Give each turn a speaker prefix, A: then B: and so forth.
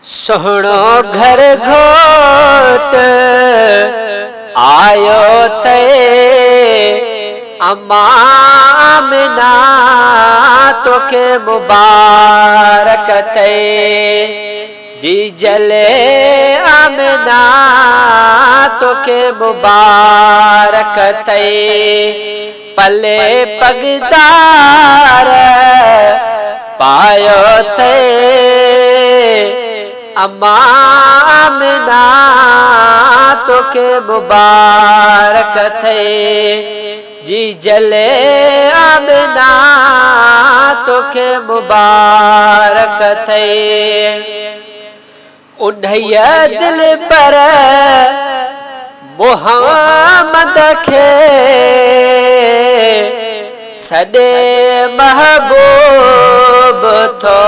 A: سهڻو گهر گهوٽ آيو اٿئي اما آمنه توکي مبارڪ اٿئي جيجل آمنه توکي مبارڪ اٿئي پلي پڳدار پايو اٿئي اما آمنه توکي مبارڪ اٿئي جيجل آمنه توکي مبارڪ اٿئي. انهيء دلبر محمد کي سڏي محبوب ٿو.